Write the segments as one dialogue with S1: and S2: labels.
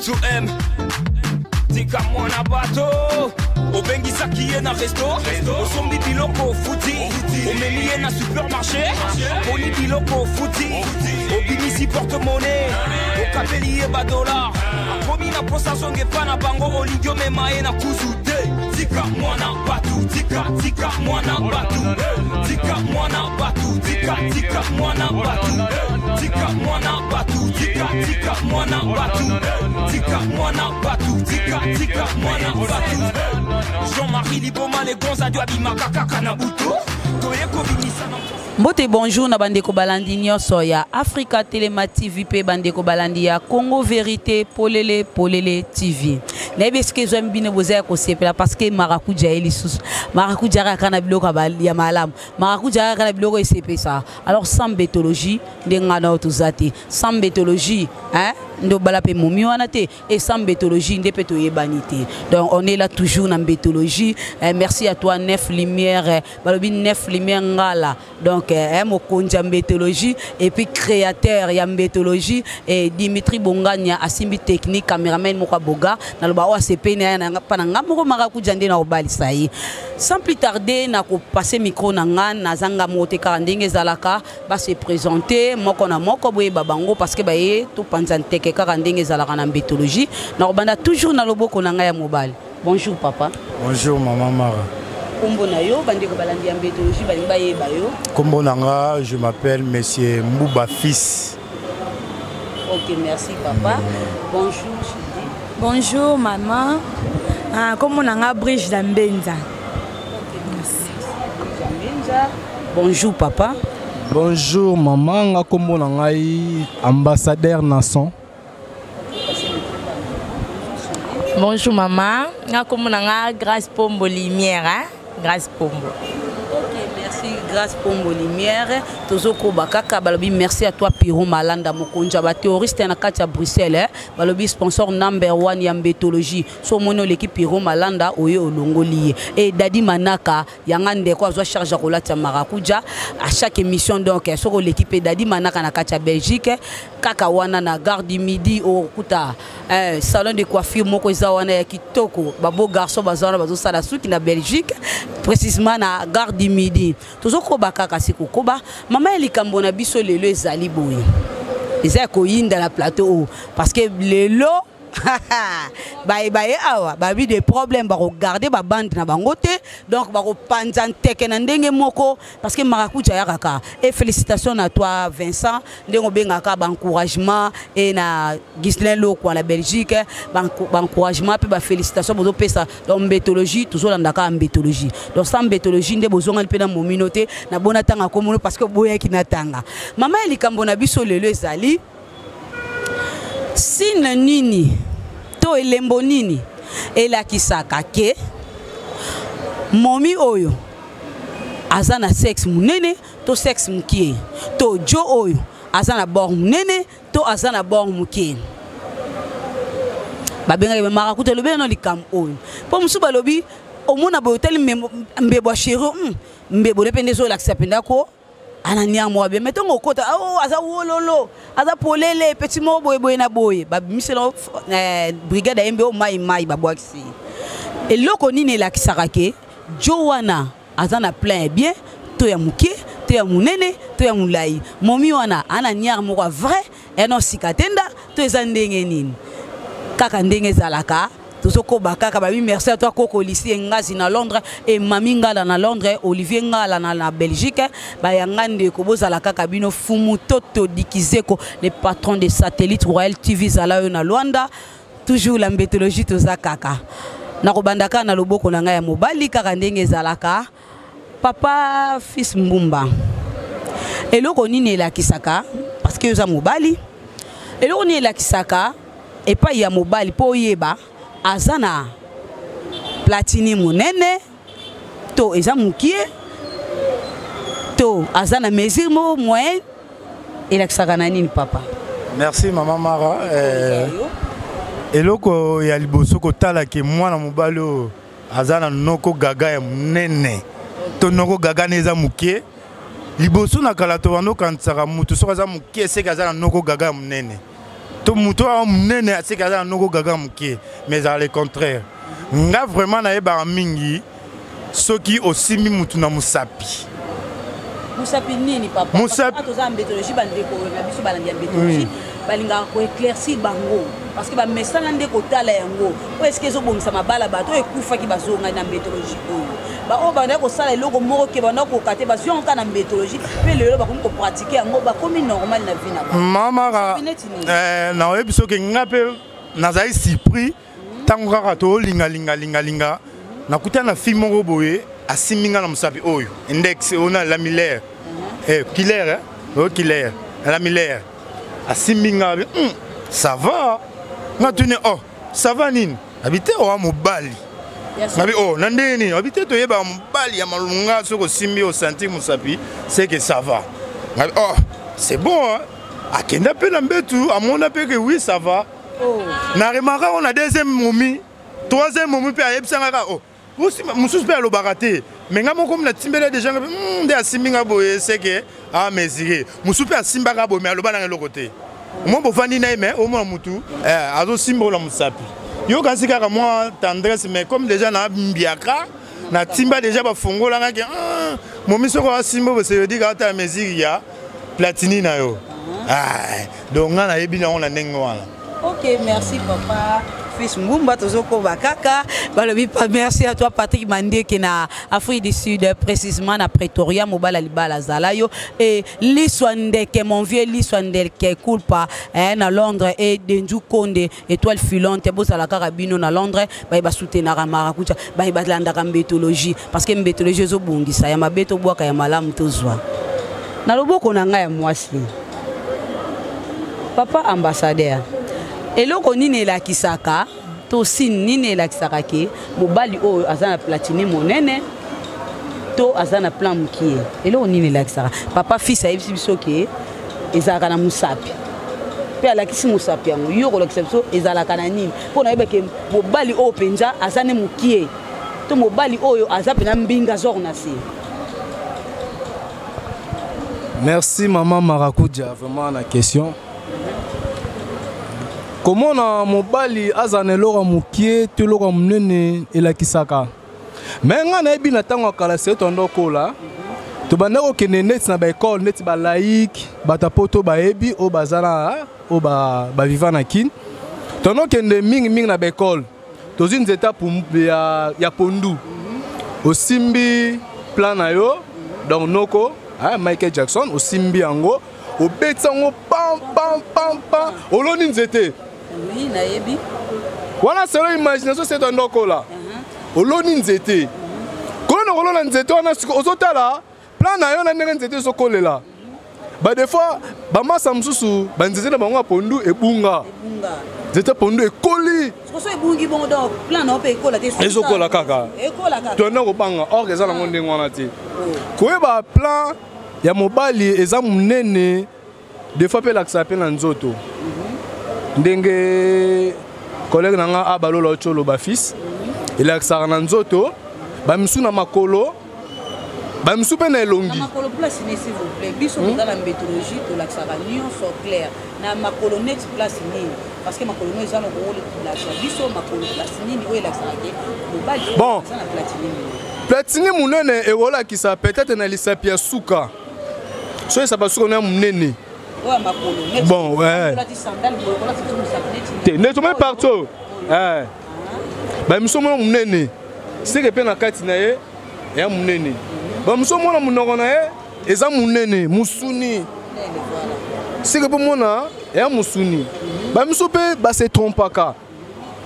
S1: M2M tika mwana bato obengisaki ye na resto osombi biloko ofuti omemi ye na supermarché poni biloko ofuti obimisi porte-monnaie okabeli ye badolar akomi na posa zonga epa na bango olingi omema ye na kuzu te tika mwana batu tika tika mwana batu tika mwana batu tika tika mwana batu tika mwana batu tika tika mwana batu tika mwana batu tika tika mwana batu Jean-Marie Liboma le gonza dio abimaka kaka na butu toye kobimisa na
S2: Mbote bonjour na bandeko balandi nyonso ya Africa Telema TV pe bandeko balandi ya Congo Verité Polele Polele TV. Nayebi esika ezwami bino boza ya kosepela parce que marakuja ye lisusu. Marakuja kaka na biloko ya malamu. Marakuja kaka na biloko esepesa. Alors sans betologie nde nga na yo toza te. Sans betologie hein nde obala pe momi wana te et sans mbetologie nde pe toyebani te. Donc on est là toujours na mbetologie. Eh, merci à toi Nef Lumière eh, balobi Nef Lumière Ngala. Donc eh, mokonzi ya mbetologie et puis créateur ya mbetologie et Dimitri Bongania asimbi technique cameraman moko boga naloba oyo asepeli na ye na pa na nga moko marakuja nde na kobalisa ye. Sans plus tarder na ko passer micro na nga naza nga moko te kaka ndenge ezalaka ba se présenter moko na moko boyeba bango parce que baye topanza nteke kaka ndenge ezalaka na mbetologie. Nakobanda toujours na loboko na ngai ya mobali. Bonjour papa.
S3: Bonjour maman Mara.
S2: Kombo na yo bandeko balandi ya mbetologie balingi bayeba yo.
S3: Kombo na nga, je m'appelle monsieur Mbouba Fils.
S2: Ok, merci papa. Bonjour Chidi.
S4: Bonjour maman. Ah, kombo na nga Brigitte Mbenza.
S2: Ok, merci. Mbenza. Bonjour papa.
S5: Bonjour maman, nga kombo na ngai ambassadeur Nasson.
S4: Bonjour maman, nga kombo na nga Grâce Pombo Lumière, hein? Grâce Pombo.
S2: Ok, merci Grâce Pombo Lumière. Tozokoba kaka balobi merci à toi Pirou Malanda mokonzi ya ba terroriste na kati ya Bruxelles, hein? Balobi sponsor number 1 ya mbetologie. So omoni oleki Pirou Malanda oye olongoli ye. Et Dadi Manaka yanga ndeko azwa charge ya kolatisa marakuja à chaque émission donc soki oleki mpe Dadi Manaka na kati ya Belgique kaka wana na gare du midi okokuta salon de coiffure moko eza wana ya kitoko, ba beau garçon baza wana bazosala suki na Belgique précisément na gare du midi. Tozokoba kaka si kokoba mama ya likambo na biso lelo ezali boye, eza ya koyinda na plateau oyo parce que lelo baye baye awa babi de problème bakogarde babande na bango te donc bakopanza nteke na ndenge moko parce que marakuja ya kaka. Et félicitations à toi Vincent ndenge obengaka ba encouragement et na Ghislain Lokwa na Belgique ba encouragement pe ba félicitations bozopesa. Donc mbetologie tozolanda kaka mbetologie. Donc sans mbetologie nde bozongani pe na momino te na bona tanga komono parce que boyaki na tanga. Mama ya likambo na biso lelo ezali signe nini to elembo nini elakisaka ke momi oyo aza na sexe munene to sexe mukie, to jo oyo aza na bord munene to aza na bord mukie. Babengaki ba marakuta lobi na likambo oyo po mosusu balobi omona boye otali mbebo ya chéri, mbebo ne mpe nde ezolakisa mpenza ko anania mwa bien, mais ntongo okota, oh, aza wololo, aza polele, petit moko boye boye na boye, babimisela, brigade ayembe oyo mai mai babwakisi. Eloko nini elakisaka ke jo wana aza na plein ya bien to ya moke to ya monene to ya molai, momi wana ana niare moko ya vrai eno sika tenda to eza ndenge nini? Kaka ndenge ezalaka tozokoba kaka babi merci à toi Koko Lissi Ngazi na Londres et Mami Ngala na Londres, Olivier Ngala na Belgique, bayanga ndeko bozala kaka bino Fumu Toto Dikizeko le patron de Satellite Royal TV zala yo na Luanda, toujours la mbetologie toza kaka. Nakobanda kaka na loboko na ngai ya mobali kaka ndenge ezalaka papa fils Mbumba. Eloko nini elakisaka parce que oza mobali, eloko nini elakisaka epai ya mobali po oyeba aza na platini monene to eza mokie to aza na mesure moko moyenne, elakisaka na nini papa?
S3: Merci mama Mara. Eloko ya liboso kotala ke mwana mobali oyo aza na noko gaga ya monene to noko gaga ne eza mokie. Liboso na kala to bando kanisaka mutu soki aza mokie seke aza na noko gaga ya monene. To moto awa monene aseki aza na noko gaga moke, mais ezala le contraire. Nga vraiment nayebaka mingi soki osimbi mutu na mosapi.
S2: Mosapi nini papa?
S3: Mosapi
S2: toza na mbetologie, bandeko na biso balandi ya mbetologie balingaka koéclaircir bango parce que bamesana nde kotala yango oyo esika ezobongisa mabala. Bato oyo ekufaki bazonga na mbetologie oyo, baoyo bandaki kosala eloko moko ke banda kokoka te, bazwi yango kaka na mbetologie mpe lelo bakomi kopratiquer yango, bakomi normal na vie na bango.
S3: Mamaka naoyebi soki nga mpe nazali surpris ntango kaka tolingalingalingalinga, nakuta na fille moko boye asimbi nga na mosapi oyo index oyo na lamilaire, kilaire oyo, kilaire lamilaire, asimbi nga abi ça va. Nga tuni: "Oh, ça va nini?" Abi te: "Owa mobali." Ngabi: "Oh, na ndenge nini?" Abi te: "Toyebaka mobali ya malunga, soki osimbi, osentir mosapi, c'est que ça va." Ngabi: "Oh, c'est bon hein?" Akenda mpe na mbetu, amona mpe que oui, ça va. Na remarquer ngo na deuxième momi, troisième momi mpe ayebisanga kaka. Oh, mosusu mpe alobaka te, mais nga moko natimbeli déjà nga nde asimbi nga boye, seke amesure. Mosusu mpe asimbaka boye, mais aloba nanga eloko te. Omoi bofandi na ye, mais omona mutu azosimba ola mosapi, yokanisi kaka mwa tendresse. Mais comme déjà na mbiaka natimba déjà, bafungolanga ke momi soko asimba boye, ça veut dire ata mesure ya Platini na yo. Donc nga nayebi nango na ndenge wana.
S2: Ok, merci papa Fils Ngumba. Tozokoba kaka, balobi pa merci à toi Patrick Mandeke na Afrique du Sud, précisément na Pretoria. Mobala libala azala yo e Liswa Ndeke, mon vieux Liswa Ndeke Kulpa na Londres, e Denju Konde étoile filante. Bozala kaka bino na Londres, baye basoutenaka Marakuja, baye balandaka mbetologie, parce que mbetologie ezobongisa ya mabe tobwaka, ya malamu tozwa. Na loboko na ngai ya mwasi, papa ambassadeur, eloko nini elakisaka to signe nini elakisaka ke mobali oyo aza na Platini monene to aza na plan mokie? Eloko nini elakisaka? Papa Fils ayebisi biso ke ezalaka na mosapi, mpe alakisi mosapi yango. Yo kolakisa biso ezalaka na nini mpo nayeba ke mobali oyo mpenza aza ne mokie to mobali oyo aza mpenza mbinga zor na se?
S5: Merci mama Marakuja, vraiment na question. Komona mobali aza na eloko ya mokie to eloko ya monene elakisaka me ngai nayebi na ntango ya kala se tondo okola, tobanda kokende neti na baekole, neti balaïque, bato ya poto bayebi oyo baza na oyo baviva na Kine. Tondo okende mingimingi na baekole, tozwi nzete ya pondu, osimbi plan na yo, donc noko Michael Jackson, osimbi yango, obeti yango pam pam pam pam, oloni nzete.
S2: Oui, nayebi.
S5: Wana selo imagination se tondo okola, oloni nzete. Kolona kolona nzete wana, ozotala plan na yo na ndenge nzete ezokolela. Ba des fois bamasa mosusu banzete na bango ya pondu ebunga, nzete pondu ekoli. Ezokola kaka, tonda kobanga or eza nango ndenge wana te. Koyeba plan ya mobali eza monene, des fois mpe elakisaka mpe na nzoto, ndenge collègue na nga abalola oti oloba fils, elakisaka na nzoto, bamisu na makolo, bamisu mpe na elongi.
S2: Makolo place nini, s'il vous plaît? Biso toza na mbetologie, tolakisaka nyonso clair. Na makolo neti place nini? Parce que makolo no eza lokolakisa biso makolo place nini oyo elakisaka ke mobali
S5: bon
S2: aza na Platini?
S5: Platini monene ekolakisa peut-être na lisapi ya suka. So lisapi ya suka no ya monene.
S2: Oyo ya makolo?
S5: Bon, ouais. Te, neti omoni parti oyo, bamisu omona monene, seke mpe na kati na ye eya monene. Bamosusu omona monoko na ye eza monene, mosuni, seke mpe omona eya mosuni. Bamisu mpe base trompaka,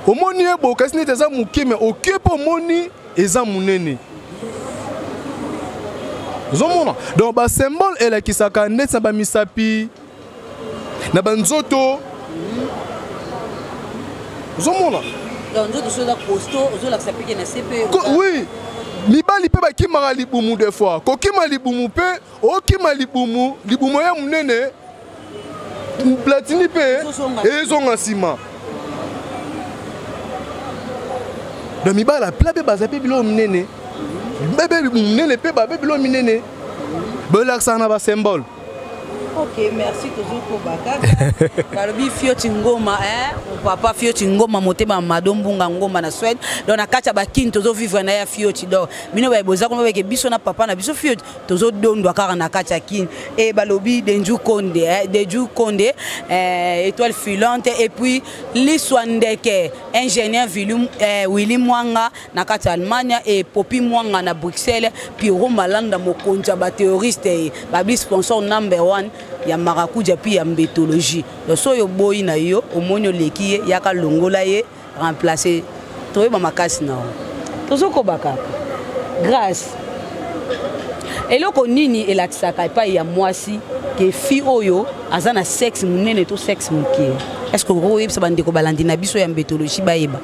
S5: omoni ye boye kasi neti eza moke, mais oke mpe omoni eza monene. Ozomona donc basymbole elakisaka neti na bamisapi na banzoto, ozomona. Oui, mibali mpe bakimaka libumu. Des fois kokima libumu mpe okima libumu, libumu ya monene, Platini mpe ezonga nsima. Donc mibali apla mpe baza mpe biloko minene, mpe libumu monene mpe babe biloko minene, bolakisaka na basymbole.
S2: Ok, merci tozokoba kaka. Balobi Fioti Ngoma, hein? Mon papa Fioti Ngoma motema Mado Mbunga Ngoma na Suède. Donc na kati ya bakini tozovivre na ya Fioti. Donc bino baye boza kuna beke biso na papa na biso Fioti tozodondwa kaka na kati ya kini. Et balobi Denju Konde, hein? Denju Konde, étoile filante et puis Liswa Ndeke, ingénieur Willy Mwanga na kati ya Allemagne et Popi Mwanga na Bruxelles, Pierrot Malanda mokonzi ya ba terroriste, babi sponsor number 1 ya marakuja puis ya mbetologie. Donc soyo boyi na yo omoni oleki ye yaka longola ye remplacer toyeba makasi na yo. Tozokoba kaka. Grâce. Eloko nini elakisaka epai ya mwasi ke fi oyo aza na sexe monene to sexe moke? Est-ce que okoyebisa bandeko balandi na biso ya mbetologie bayeba?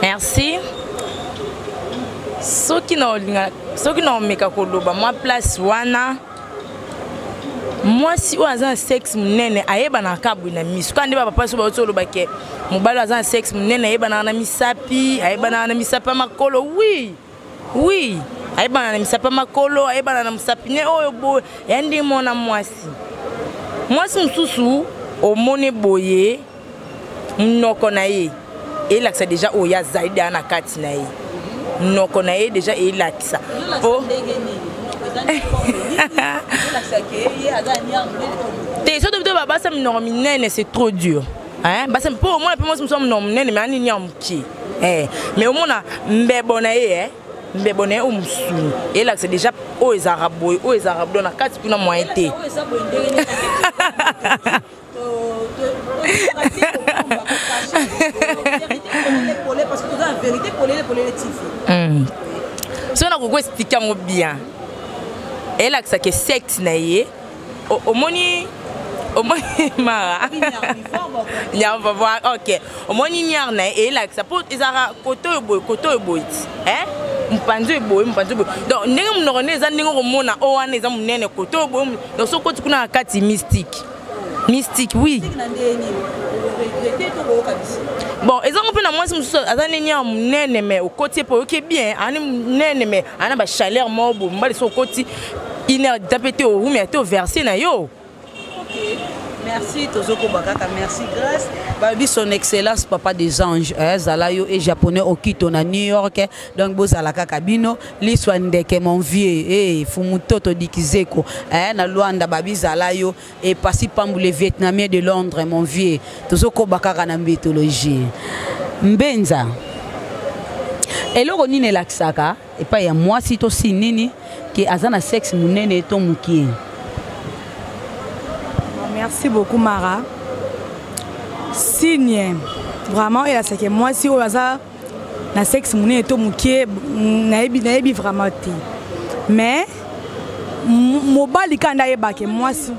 S4: Merci. Soki na olinga, soki na omeka koloba mwa place wana, mwasi oyo aza na sexe monene ayebanaka boye na miso. Kaka nde ba papa so bauti oloba ke mobali aza na sexe monene ayebanaka na misapi, ayebanaka na misapi ya makolo. Oui, oui, ayebanaka na misapi ya makolo, ayebanaka na mosapi ne oyo boye. Ya ndenge mona mwasi. Mwasi mosusu omoni boye monoko na ye elakisa déjà oyo azali deja na kati na ye. Monoko na ye déjà elakisa. Po te soki to babasa minoko minene, c'est trop dur. Hein? Basa po omona pe mwasi mosusu ya monoko monene, mais anini ya moke. Mais omona mbebo na ye, mbebo na ye oyo mosuni elakisa déjà oyo ezalaka boye, oyo ezalaka boye na kati kuna moyen te. Soki nakoki expliquer yango bien, elakisaka sexe na ye. Omoni, omoni mara nyar, ok, omoni nyar na ye elakisa mpo ezalaka kote oyo boye, kote oyo boye ti, hein? Mopanzi oyo boye, mopanzi oyo boye. Donc ndenge monoko nde eza, ndenge okomona oyo wana eza monene kote oyo boye. Donc soki okoti kuna na kati, mystique, mystique, oui. Bon, ezango mpe na mwasi mosusu aza nini ya monene, mais okoti ye mpe oyoki bien, ani monene, mais ana bachaleur moko boye. Mobali so okoti une heure de temps mpe te, orumia te, overse na yo.
S2: Ok, merci, tozokoba kaka. Merci Grâce. Babi son excellence papa des anges, zala yo et japonais okito na New York. Donc bozala kaka bino liswa ndeke mon vieux, fumutoto dikizeko, na Luanda babi zala yo et Pasi Pambu le vietnamien de Londres mon vieux. Tozokoba kaka na mythologie. Mbenza. Eloko nini elakisaka epai ya mwasi to si nini ke aza na sexe monene to mokie?
S6: Merci beaucoup Mara. Signe vraiment elakisaka mwasi oyo aza na sexe monene to mokie, nayebi vraiment te. Mais mobali kaka nde ayebake mwasi.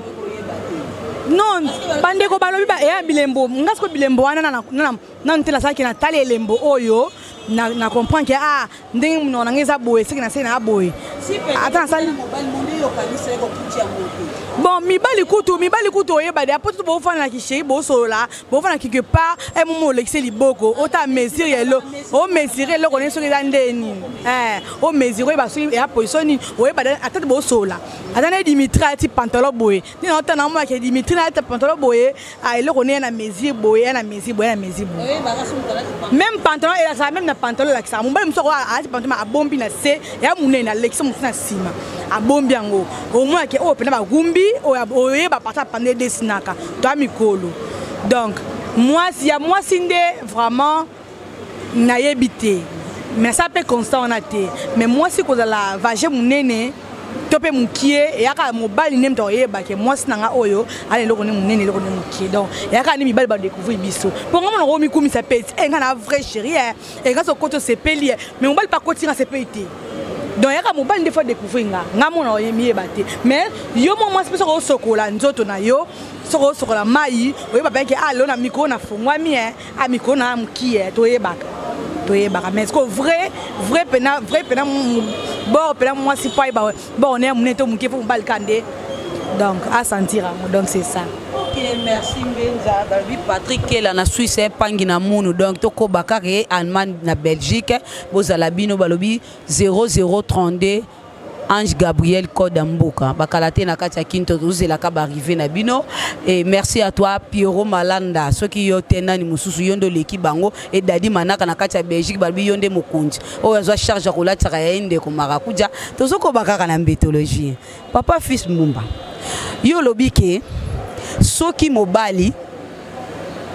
S6: Non, bandeko balobi ba eya bilembo. Nga siko bilembo wana nanu te nasalaki na tala elembo oyo na comprendre ke ah, ndenge monoko na ngai eza boye, seke nasali na boye. Ata nasali bon, mibali kutu oyeba de apo tutu bofanda na kisheri, bosolola, bofanda quelque part, e momo olekisi liboko, ota mesure ya elo, omesure eloko nini soki eza nde nini, omesure, oyeba soki eya position nini, oyeba ata te bosolola. Ata na Dimitri alati pantalon boye, nde na otana omonake Dimitri na alati pantalon boye, eloko nini ya na mesure boye, ya na mesure boye, ya na mesure boye. Même pantalon elakisaka, même na pantalon elakisaka. Mobali mosusu alati pantalon, abombi na se ya monene, alekisi mosusu na nsima, abombi yango, omonake oyo mpena bagumbi oyeba parti apanda edesinaka to ya mikolo. Donc mwasi ya mwasi nde vraiment nayebi te, mais asa mpe constat wana te. Mais mwasi kozala vagin monene to mpe mokie, eyaka mobali nde moto akoyebake mwasi na nga oyo ala eloko nde monene, eloko nde mokie. Donc eyaka nde mibali badécouvrir biso, mpo nga mona komikumisa peti e nga na vrai chéri, e nga so okoti osepeli, mais mobali mpe akoti nga sepeli te. Donc eyaka mobali nde faut découvrir nga, nga mona miyeba te. Mais yo mwa mwasi mpe soki osokola nzoto na yo, soki osokola mai, oyeba mpe ke ah, lelo na mikolo nafungwami, a mikolo na mokie, toyebaka, toyebaka. Mais que vrai vrai pena, vrai pena bord pena mwasi po ayeba bord ne monene to mokie, fo mobali ka nde donc asentir yango. Donc c'est ça.
S2: Ok, merci Mbenza. Balobi Patrick Kela na Suisse, pangi na munu. Donc tokoba kaka ye Allemagne na Belgique. Bozala bino balobi 0032. Ange Gabriel Code Mboka bakala te na kati ya Kinto tozelaka ba arrivé na bino. Et merci à toi Pierrot Malanda, soki yo te nani mosusu yo nde oleki bango et Dadi Manaka na kati ya Belgique balobi yo nde mokonzi oyo azwa charge ya kolatisaka ya ye ndeko Marakuja. Tozokoba kaka na mbetologie. Papa Fils Mbumba, yo olobi ke soki mobali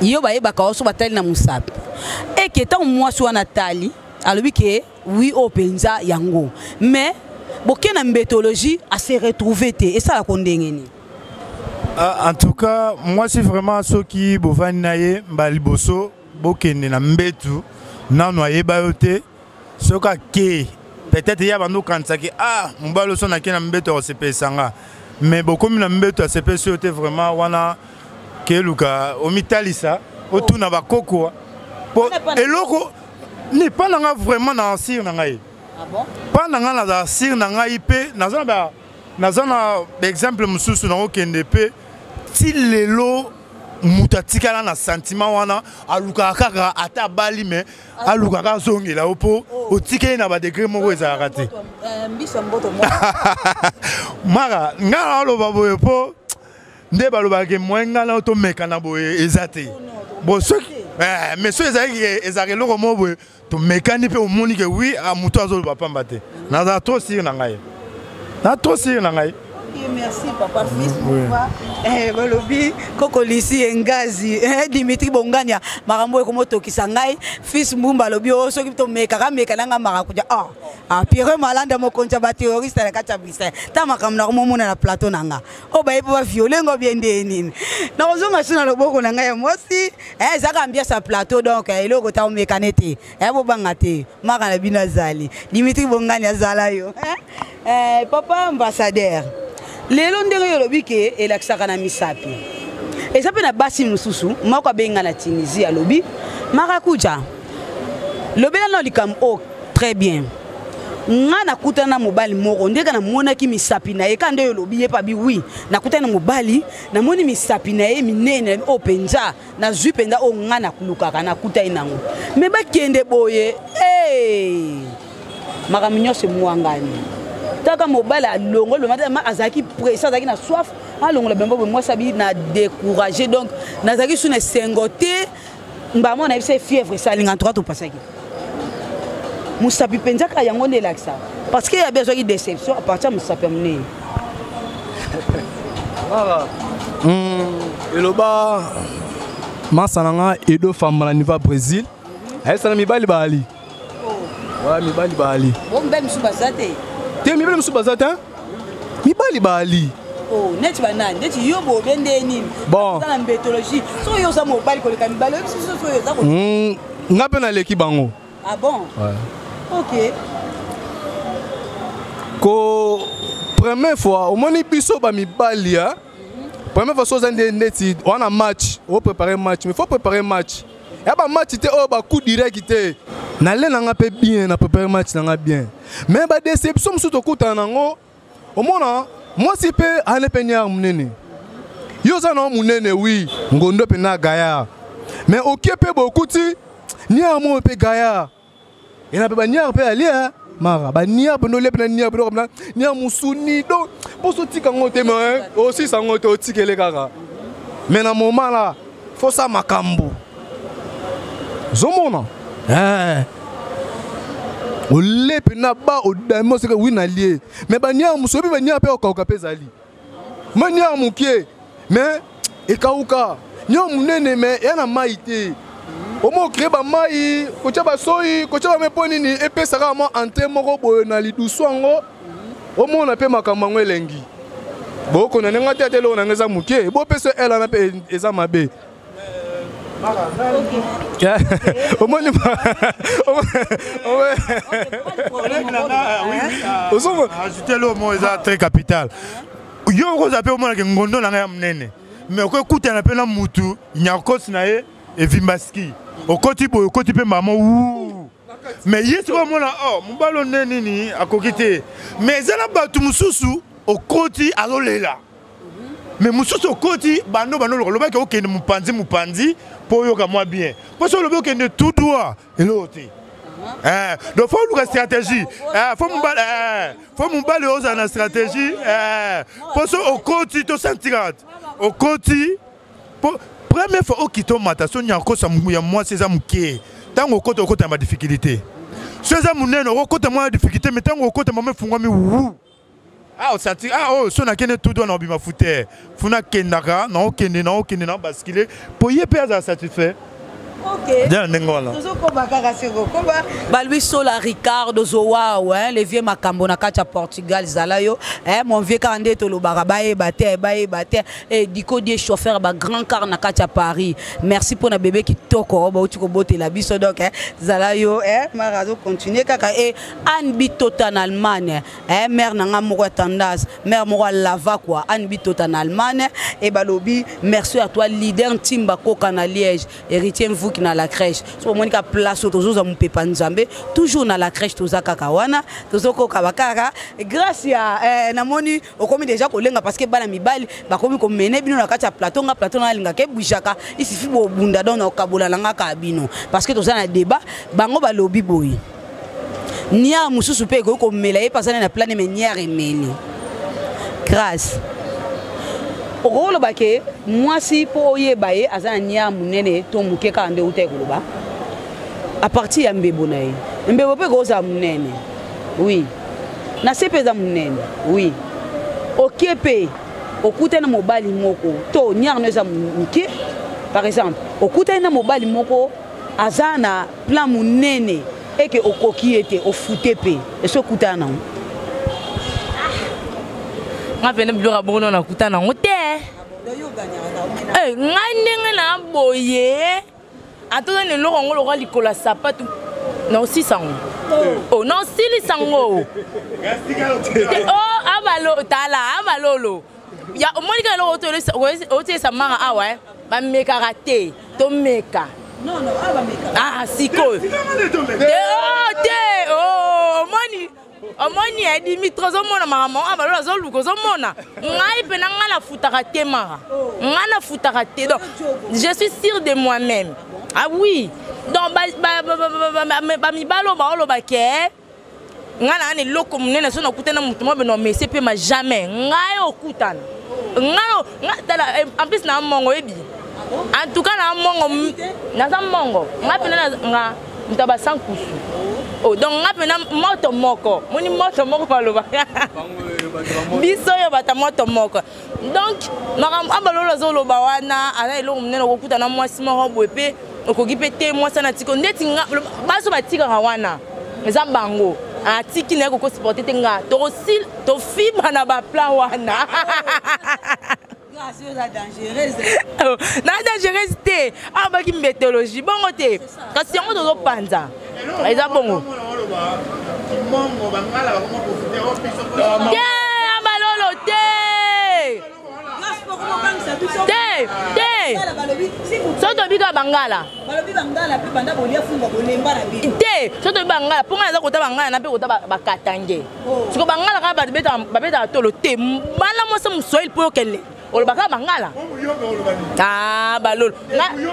S2: yo bayebaka yo so batali na mosapi eke ntango mwasi wana atali alobi ke oui oyo mpenza yango, mais boke na mbetologie ase retrouve te, esalako ndenge nini?
S3: Ah, en tout cas mwasi vraiment soki bovandi na ye mbala liboso bokende na mbetu nanu ayeba yo te, soki ake peut-être ye abandi okanisaki ah mobali oso nake na mbeto akosepelisa nga, mais bokomi na mbeto asepelisi yo te, vraiment wana keluka omitalisa otuna bakoko po eloko ni mpa na nga vraiment na asire na ngai. Mpa na ngai naza asire na ngai mpe naza na baexemple mosusu nakokende mpe ti lelo moto atikala na sentiment wana alukaka kaka ata abali me alukaka azongela yo mpo otikeli na badegre moko ezalaka te. Mara ngai naoloba boye mpo nde balobaka moyen ngai na tomekana boye eza te. Bon, soki mais soki ezalaki ezalaka eloko moko boye tomekani mpe omoni ke oui moto azoloba pamba te, nazala trop sire na ngai, na trop sire na ngai.
S2: Merci papa Fils. Eh, balobi koko lisi engazi eh, Dimitri Bongania makambo ekomotokisa ngai. Fils Mbumba alobi o soki tomekaka meka nanga marakuja. Ah, ah Pierre Malanda mokonzi ya baterroriste na kati ya Bruxelles, ta makambo nakomomona na plateau na nga oyo bayebi baviole ngo bien nde nini. Nakozonga so na loboko na ngai ya mwasi eh, ezaka ambiance ya plateau donc eloko ta omekane te eh, bobanga te maka na bino azali Dimitri Bongani azala yo eh, eh, papa ambassadeur lelo ndenge yo olobi ke elakisaka na misapi eza mpe na basi mosusu moko abenga na Tunisie alobi marakuja lobela na likambo oyo très bien. Nga nakutana na mobali moko ndenge namonaki misapi na ye kaka nde oyo olobi ye pabi wi nakutana na mobali namoni misapi na ye minene oyo mpenza nazwi mpenza oyo nga nakulukaka nakutani nango me bakende boye hey! Makambo nyonso emwangani taka mobali alongoli azalaki presse azalaki na soif alongola bilamba boye mwasi abi na découragé donc nazalaki su na esengo te mbamo na yebisa fièvre esalinga en tout cas topasaki mosapi mpenza kaka yango nde elakisa parce que yabi azwaki déception à partir ya mosapi ya monene.
S5: Eloba masa na nga Edo Famba na niveau ya Brésil ayesana mibali baali wa mibali baali.
S2: Mibali mosusu baza te.
S5: Te, mibali mosusu baza te, mibali baali.
S2: Neti banani? Neti yo bobe nde nini?
S5: Bon,
S2: na mbetologie soki yo oza mobali koleka mibali oyebi biso soki oza
S5: Nga mpe naleki bango.
S2: Ah bon?
S5: Ouais.
S2: Ok.
S5: Ko première fois omoni biso bamibali ya première fois so oza nde neti wana match opréparer match, mais faut préparer match ya bamatch te oyo bacoup direct te. Nale na nga mpe bien na préparer match na nga bien, mais badéception mosusu tokutana nango omona mwasi mpe ane mpe niare monene, yo oza na monene wi ngondo mpe na gaillard, mais okie mpe bokuti niare moko mpe gaillard ena mpe baniare mpe alia mara baniare mpe nolia mpe na niare mpe na niare mosuni donc mposo otika yango te mais osisa yango te otikele kaka. Mais na moment là fosa makambo ozomona ole mpe na ba odami oseka wi na lie mais baniare mosu oyebi baniare mpe okauka mpe ezali ma niare mokie mais ekauka niare monene mais eya na mai te omo ocrée bamai kotya basoi kotya bame mpo nini epesaka mwa entrée moko boye na lidusu yango omona mpe makambo yango elengi bokona ndenge te ate eloko na ngo eza moke bopesa ele wana mpe eza mabe omoni.
S3: Ajouter lo mot eza très capital. Yo okozala mpe omonaka ngondo na ngai ya monene mais okokutana mpe na mutu nyakosi na ye evimbaski okoti boye okoti mpe mama wu mais ye sikoyo omona oh mobali oyo nde nini akoki te mais eza na bato mosusu okoti azolela mais mosusu okoti bando bando olobaki okende mopanzi mopanzi mpo oyoka mwa bien mpo so olobi okende tout droit eloko te. Eh, donc faut oluka stratégie. Eh, faut mobali, eh, faut mobali ozala na stratégie. Eh, mpo so okoti tosentiraka okoti po première fois okita omata so nyakosa ya mwasi eza moke, ntango okota okota na badifficulté. So eza monene, okokota mwa difficulté, mais ntango okota, mama efungwami wu. Ah, osanti, ah, oyo so nakende tout droit na obima fute fu nakendaka, naokende, naokende, naobaskile mpo ye mpe azala satisfait. Na ndenge wana.
S2: Tozokoba kaka sikokoba. Balobi Sola Ricardo Zowao, hein, le vieux makambo na kati ya Portugal, zala yo, hein, mon vieux. Kaka nde tolobaka, bayeba te, bayeba te. E Diko Die, chauffeur ba grand car na kati ya Paris, merci mpona bébé kitoko bauti kobotela biso. Donc, hein, zala yo, hein, mara azocontinue kaka. E Anne Bitota na Allemagne, eh, mare na nga moko ya tendance, mare moko alava quoi, Anne Bitota na Allemagne. E balobi merci à toi, leader Ntimba Koka na Liège, héritier Mvuki na la crèche. So omoni ka place oyo tozozwa mopepa Nzambe toujours na la crèche, toza kaka wana, tozokoka bakaka grâce ya, eh, namoni okomi déjà kolenga parce que bana mibali bakomi komene bino na kati ya plateau. Nga plateau nalingaka ebwijaka, isifi bobunda. Donc na okabola na nga kaka bino parce que toza na débat. Bango balobi boye, niare mosusu mpe ekoki komela ye mpe azali na plane, me niare emeli. Grâce, okoloba ke mwasi mpo oyeba ye aza na niare monene to moke, kaka nde outa koloba à partir ya mbebo na ye. Mbebo mpe ekozala monene, oui, na se mpe eza monene, oui. Oke mpe okutani na mobali moko to niare no eza moke, par exemple okutani na mobali moko aza na plan monene eke okoki ye te, ofute mpe esi okutana nango?
S4: Nga pene biloko ya bongo nakuta nango te. Ngai ndenge na boye, ata oza na eloko yango lokola likolo ya sapatu, na osisa yango, oh, na osilisa yango. Oh, abalo tala abalolo ya omoni kaka eloko otiesa mara awa, eh, bamekaka te, tomeka. Ah, sikoyo te, oh, te, oh, omoni, omoni, eh, Dimitri, ozomona makambo awa, balola azoluka. Ozomona ngai mpena, ngai nafutaka te mara, ngai nafutaka te. Donc je suis sûr de moi-même. Ah oui, donc bamibali oyo baoloba ke ngai na na eloko monene, so nakutana motu moko beno mese mpe ma jamais ngai okutana ngai. Tala, en plus na mongo oyebi, en tout cas na mongo, naza mongo, ngai mpena nga moto ya basankusu. Oh, donc nga mpena moto moko, moni moto moko baloba biso oyo bata moto moko. Donc makambo abalolo azoloba wana, aza eloko monene, okokuta na mwasi moko boye mpe okoki mpe te. Mwasi wana tiko ndeti nga baso batikaka wana, eza bango atiki na ye kokosupporte te. Nga tokosil tofiba na baplan wana na dangereuse te. Awa baki mbetologie bongo te, kasi yango tozopanza eza bongo te, abalolo te, te, te. So tobika bangala te, so tobi bangala mpo ngai naza kota bangala na mpe kota bakatange. Siko bangala kaka babetaka tolo te. Bana mwasi moswahili mpo okende olobaka bangala. Ah, balolo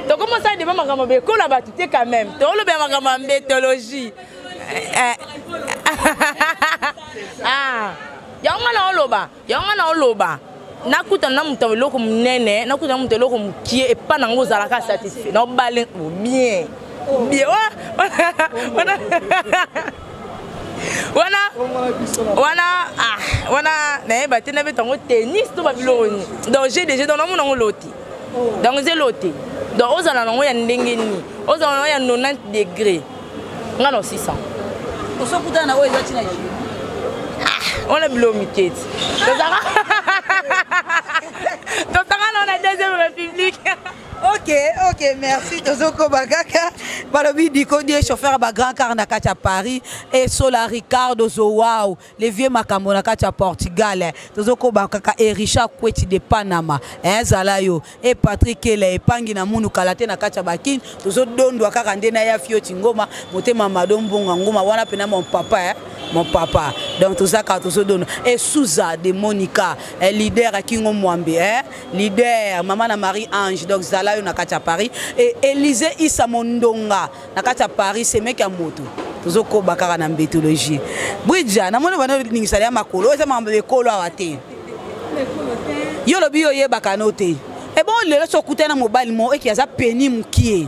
S4: tokomosala deba makambo bekola bato te. Quand même tolobela makambo ya mbetologie. Ah, yango nga na oloba, yango nga na oloba, nakutana na moto ya eloko monene, nakutana na moto eloko mokie, epa nango ozalaka satisfait na obale bien bien wana wana wana. Ah, wana nayeba te, nabeta yango tennis to babiloko nini. Donc gdg, donc namona yango loti, donc eza elo te. Donc ozala nango ya ndenge nini, ozala nango ya 90 degré, nga na 600.
S2: Osokutana na oyo eza ntina.
S4: Ah, wana biloko miketi, tozalaka nao na deuxième république.
S2: Ok, merci. Tozokoba kaka. Balobi Diko Die, chauffeur ba grand car na kati ya Paris, e Sola Ricardo Zowao, le vieux makambo na kati ya Portugal. Tozokoba kaka. E Richard Kweti de Panama, eh, zala yo. E Patrick Kele epangi na munu kala te na kati ya Bakini. Tozodondwa kaka nde na ya Fioti Ngoma, motema Mado Mbonga Ngoma wana pena mon papa, eh, mon papa. Donc tozaka tozodondwa. E Souza de Monica, eh, leader Akingo Mwambe, eh, leader mama na Marie Ange. Donc zala yo na kati ya Paris. E Élysée Isa Mondonga na kati ya Paris, semeki ya moto. Tozokoba kaka na mbetologie. Bridja, namoni bana olingisa ya makolo, oyo eza makambo ya ekolo awa te. Yo olobi yo oyebaka no te. Ebongo lelo soki okutani na mobali moko eke aza peni mokie,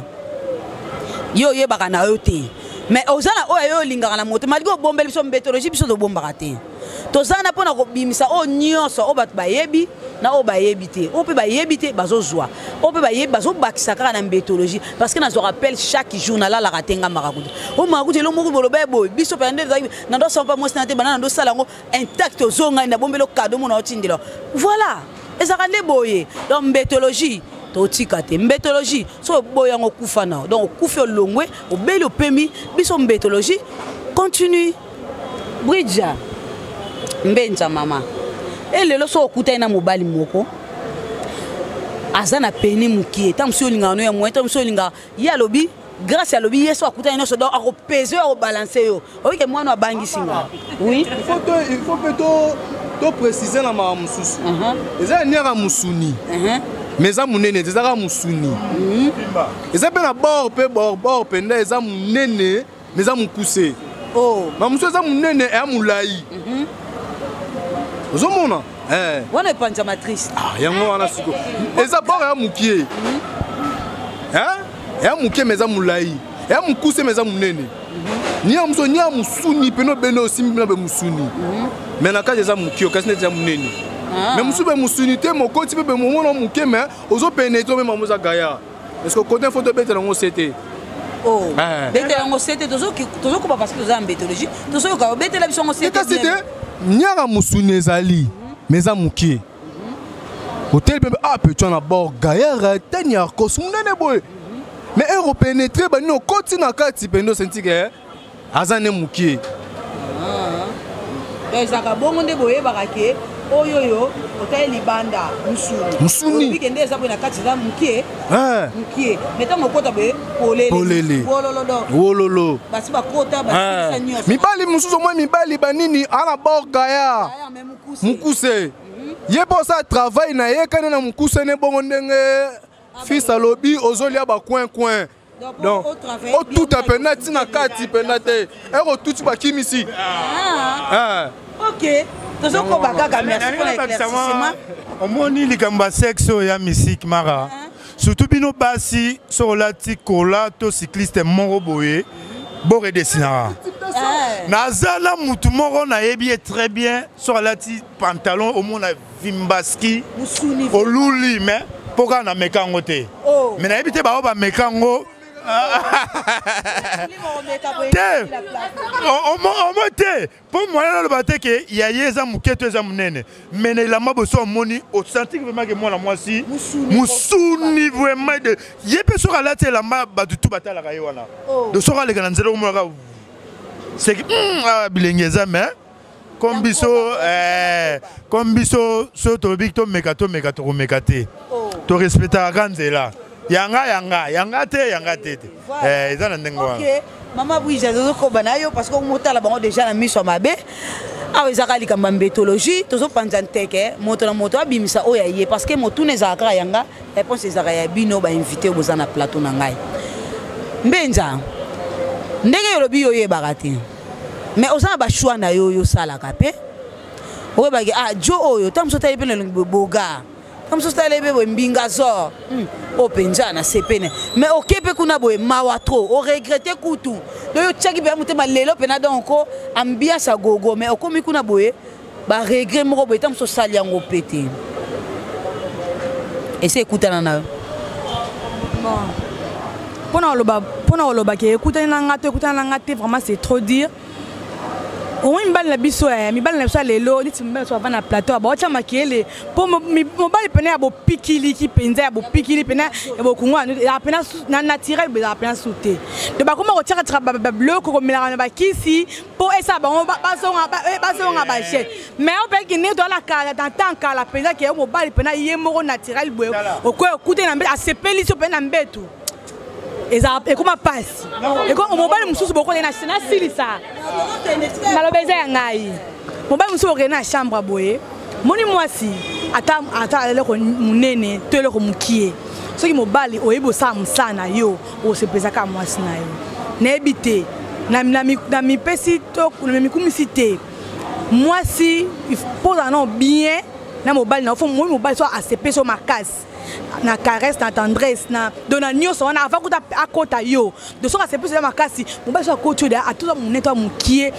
S2: yo oyebaka na yo te, mais oza na oyo yo olingaka na moto, malgré obombeli biso mbetologie, biso tobombaka te. Toza na mpona kobimisa oyo nyonso oyo bato bayebi na oyo bayebi te, oyo mpe bayebi te bazozwa, oyo mpe bayebi bazobakisa kaka na mbetologie, parce que nazwaka appel chaque jour, nalalaka te nga makakutu. Oyo makakutu elo moko boloba ye boye, biso mpenza nde tozalaki na ndosala mpa mwasi na te, bana na ndosala yango intact, ozongai na bombelo kado mona otindela. Voilà, ezalaka nde boye. Donc mbetologie totika te, mbetologie so oboyi yango okufa na yo, donc okufi olongwe, obeli opemi, biso mbetologie continue. Bridja Mbenza mama, e lelo so okutani na mobali moko aza na peni mokie, ntango mosusu olingaka no ya moyen, ntango mosusu olingaka ye, alobi grâce, alobi ye so akutani nyonso, donc akopese yo, akobalanse yo, oyike mwana abangisi nga. Oui,
S5: il faut mpe to préciser na makambo mosusu. Eza ya niaka mosuni, mais eza monene te, eza kaka mosuni. Eza mpe na bord mpe bord bord mpenza eza monene, mais eza mokuse. Ma mosusu eza monene, eya molai. Ozomona
S2: wana epanza matrice.
S5: Yango wana siko eza bord ya mokie, eya mokie mais eza molai, eya mokuse mais eza monene. Nia mosusu nia mosuni pene obende osimbi na be mosuni, mais na kati eza mokie, kasi neti eza monene. Mais mosusu be mosuni te, mokoti mpe be momona moke, mais ozopénétre mpe mamo eza gaillard. Est-ce que côté faut tobetela yango se te?
S2: Betela yango se te, tozokoba parce que toza na mbetologie, tozoyoka obetela biso yango se te.
S5: Kasi te, niaka mosuni ezali, mais eza mokie. Oteli mpe ah petit na bord gaillard tani arcos monene boye, mais ere opénétre banini okoti na kati mpenza osenti ke aza nde mokie.
S2: Ezalaka bongo nde boyebaka ke oyo oyo otali libanda mosuni.
S5: Mosuni.
S2: Olobi ke nde eza boye, na kati eza mokie mokie, mais ntango okota boye polele.
S5: Polele.
S2: Wololo donc.
S5: Wololo.
S2: Basi bakota basilisa nyonso.
S5: Mibali mosusu omoi mibali banini ana bord gaillard mokuse, ye mpo osala travail na ye kani na mokuse ne bongo ndenge fils alobi ozolia bacoin coin, donc otuta mpenza ntina kati mpenza te, ere otuti bakimisi.
S2: Ok, tozokoba kaka, merci mpona éclaircissement.
S3: Omoni likambo ya sexe oyo ya misike mara, surtout bino basi, soki olati kola to cycliste moko boye, boredesinaka. Naza na mutu moko nayebi ye très bien, soki alati pantalon omona vimbaski oluli, mais mpo kaka nameka yango te, mais nayebi te bao bameka yango te, omo te mpo mwana naloba te ke ya ye eza moke to eza monene, mais na elamba boso omoni osanti vraiment ke mwana mwasi mosuni vraiment de ye mpe soki alati elamba bato tu batalaka ye wana. De soki aleka na nzela omonaka seki bilenge eza, mais comme biso so tolobi tomeka tomeka tokomeka te, torespectaka ka nzela yanga yanga yanga te yanga te te, eza na ndenge wana.
S2: Mama Bwija, tozokoba na yo parce que omotala bango déjà na miso ya mabe. Awa ezaka likambo ya mbetologie, tozopanza nteke, moto na moto abimisa oyo aye, parce que motuna ezalaka kaka yanga, réponse ezalaka ya bino bainvité oyo boza na plateau na ngai. Mbenza, ndenge olobi yo oyebaka te, mais oza na bachoix na yo oyo osalaka mpe oyebaki ah jo oyo ntango mosusu otali mpe na elongi boye boga, ntango mosusu otali mpe boye mbinga zor, oyo mpenza na sepene, mais oke mpe kuna boye mawa trop, oregrete kutu. Donc yo otiaki mpenza motema lelo mpena, donc ambiance ya gogo, mais okomi kuna boye baregret moko boye, ntango mosusu osali yango mpe te, ese ekutana na yo.
S6: Mpona koloba ke ekutani na nga to ekutani na nga te, vraiment c'est trop dire. Omoi mibali na biso, mibali na biso ya lelo, neti mibali na biso bava na plateau, baotya makele mpo mobali pene ya bopikiliki mpenza, ya bopikili pene ya bokungu ezala pena na naturel, ezala pena su te. Donc bakoma kotiakatika babiloko komelaka na bakisi mpo esala bango bazonga bajeune. Mais oyo mpe kende toza na kala, na temps kala mpenza, ke mobali mpena ye moko naturel boye, okoya okute na mbeto, asepeli so mpe na mbeto, eza ekoma mpasi. Mobali mosusu bokokende nasilisa maloba eza ya ngai, mobali mosusu bokende na chambre boye, moni mwasi ata eloko monene to eloko mokie, soki mobali oyebi osala mosala na yo, osepelizaka mwasi na yo. Nayebi te. Na mipesi to na mikumisi te. Mwasi mpo ozala nao bien na mobali na yo, fo moi mobali so asepesi yo makasi na caresse, na tendresse, na do na nyonso wana avant kuta akota yo. Do soki asepesi yo makasi, mobali so akoti yo da atoza monene to mokie,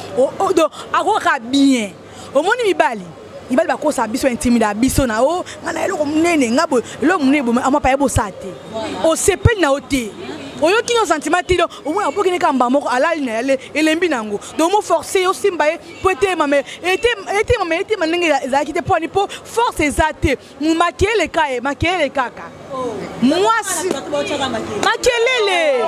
S6: do akokaka bien. Omoni mibali, mibali bakosa biso, intimida biso na o nga na eloko monene, nga boye eloko monene boye, amapa ye bosala te, osepeli na yo te, oyoki yo sentiment te. Donc omoni abokini kaka mbala moko, alali na ye, elembi na yango. Donc mo force yo osimba ye po eteyema, me eteyema, me eteyema ndenge ezalaki te. Mpo ani? Mpo force eza te. Makelele ka ye, makelele kaka mwasi, makelele,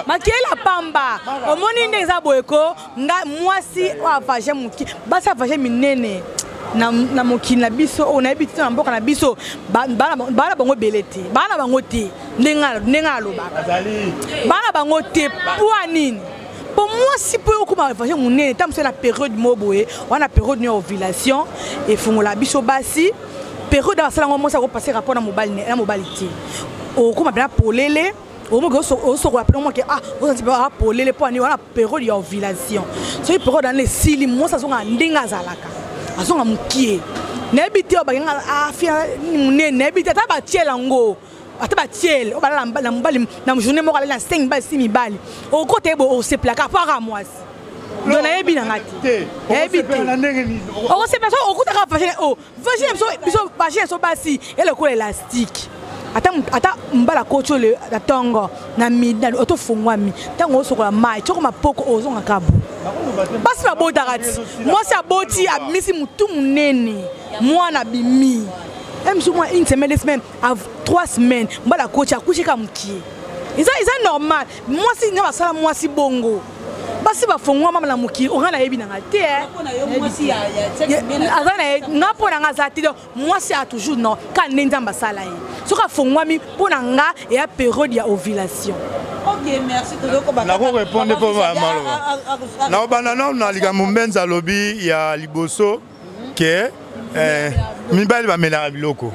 S6: makelele ya pamba. Omoni ndenge eza boye ko nga mwasi oyo avage moki, basi avage minene na mokili na biso oyo nayebi te, na mboka na biso bana bango ebele te, bana bango te. Ndenge alobaka, bana bango te. Mpo nini? Mpo mwasi mpo okóma vagin monene, ntango mosusu na période mo boye wana, période ya ovulation efungola biso basi, période basala yango, mwasi akopase rapport na mobali, na mobali te, okóma mpena polele. Omoki osokola mpena, omoki ah, osanti mpe polele. Mpo ani? Wana période ya ovulation. Soki période wana esili, mwasi azonga ndenge azalaka, azonga mokie. Nayebi te oyo bakenga afia monene, nayebi te. Ata batiele yango, ata batiele oyo balala na mobali na journée moko, alali na 5 mibali, 6 mibali, okota ye boye, osepelaka po aka mwasi. Donc nayebi na nga te, nayebi te. Okosepela so okutaka vagin o vagin biso, biso vagin so basi elokola élastique. Ata ata mbala koti oyo na ntongo, na midi otofungwami, ntango osokola mai tioko mapoko, ozonga kabu. Basi babotaka ti mwasi aboti, abimisi motu monene, mwana abimi misu mwa une semaine, 2 semaines, 3 semaines, mbala koti akushi ka mokie. Eza normal. Mwasi nde basala mwasi bongo, basi bafongwa mama na mokili onga nayebi nanga te, aza na ye nga mpo na nga aza te. Donc mwasi a toujours non ka nde Nzambe asala ye, soki afongwami mpo na nga eya période ya ovulation.
S2: Ok, merci.
S3: Nakorépondre mpo maloba naobanda nano na likambo Mbenza alobi ya liboso ke mibali bamelaka biloko.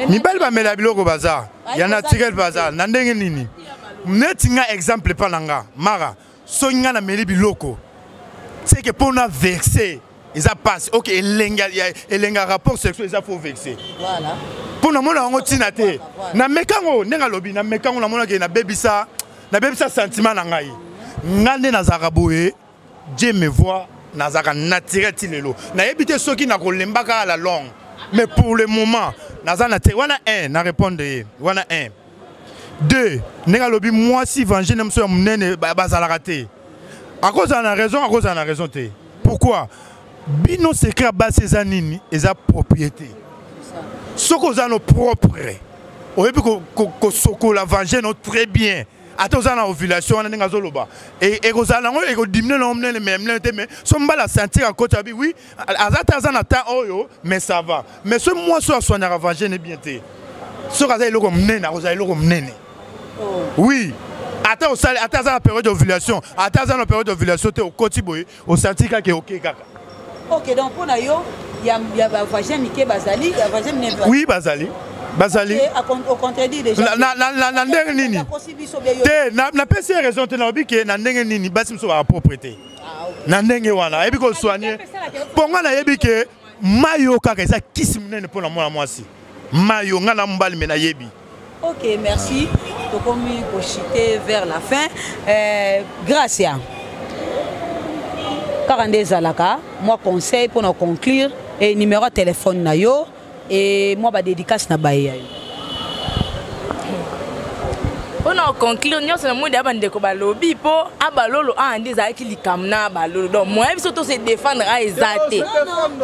S3: Mibali bamelaka biloko, baza ya naturel, baza na ndenge nini? Neti nga, exemple epa na nga mara, soki nga nameli biloko, seke mpo na verse eza pasi. Ok, elengi ya rapport sexuel eza faut verse mpo namona yango ntina te. Nameka yango ndenge alobi, nameka yango, namonaki nabebisa sentiment na ngai. Nga nde nazalaka boye, Dieu me voit, nazalaka naturel ti lelo. Nayebi te soki nakolemba kaka la longue, mais pour le moment naza na te. Wana 1 na répondre ye wana 1. 2, ndenge alobi mwasi vagin na moso ya monene bazalaka te, akozala na raison, akozala na raison te. Pourquoi? Bino secret ya basi eza nini? Eza propriété. Soki oza no propre, oyebi kosokola vagin no très bien, ata oza na ovulation wana ndenge azoloba, ekozala nango, ekodiminuer nango monene, mais monene te. Mais so mbala sentir akoti, abi oui, aza te, aza na temps oyo, mais ça va. Mais so mwasi oyo asoignaka vagin bien te, soki aza eloko monene, akozala eloko monene. Oui, ata osali, ata aza na période d'ovulation, ata aza na période d'ovulation te, okoti boye, osanti kaka oke kaka.
S2: Ok, donc mpo na yo ya bavagin mike bazali, ya vagin minene?
S3: Oui, bazali, bazali.
S2: Ocontredire déjà.
S3: Na ndenge nini te? Napesi ye raison te. Nalobi ke na ndenge nini basi mosusu baka propre te na ndenge wana, ayebi kosoigne. Mpo nga nayebi ke mai oyo kaka eza kisi monene mpo na mwana mwasi, mai oyo nga na mobali me nayebi.
S2: Ok, merci. Tokomi kochuter vers la fin. Gracia, kaka nde ezalaka mwa conseil mpona conclure e numéro ya telefone na yo e mwa badédicace na baye ya yo.
S4: Mpona conclure nyonso na mwende ya bandeko balobi, mpo abalolo awa nde ezalaki likambo na abalolo. Donc moyen biso to se défendre a eza te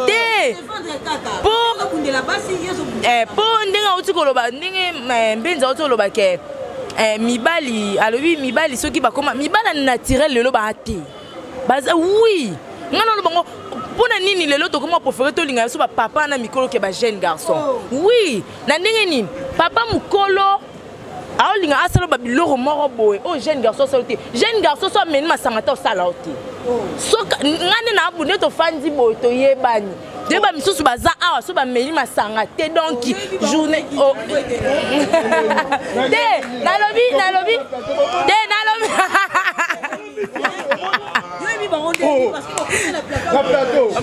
S4: te, mpo ndenge auti koloba, ndenge Mbenza auti koloba ke mibali, alobi mibali soki bakoma mibali naturel lelo baa te, baza. Oui, nga naloba ngo mpo na nini lelo tokoma préféré tolinga biso bapapa na mikolo ke bajeune garçon? Oui, na ndenge nini? Papa mokolo aolinga asala babiloko moko boye oyo jeune garçon asala te. Jeune garçon so ameni masanga te, osala o te. Soka nga nde na abu nde tofandi boye, toyebani, toyeba misusu baza awa so bameli masanga te. Donc journée te, nalobi te, nalobi.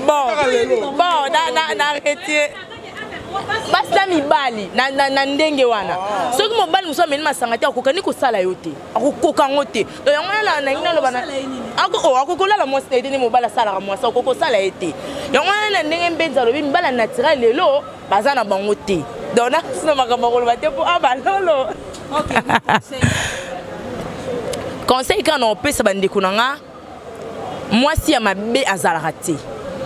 S4: Bon, bon, na retire basi na mibali na ndenge wana. Soki mobali mosusu ameli masanga te, akokani kosala yo te, akokoka yango te. Donc yango wana nangi naloba, akoki kolala mwasi na ye te. Nde mobali asalaka mwasi, akoki kosala ye te. Yango wana na ndenge mbenzi alobi, mibali ya naturel lelo baza na bango te. Donc nasina makambo akoloba te mpo abalolo. Conseil kaka na opesa bandeko na nga, mwasi ya mabe azalaka te,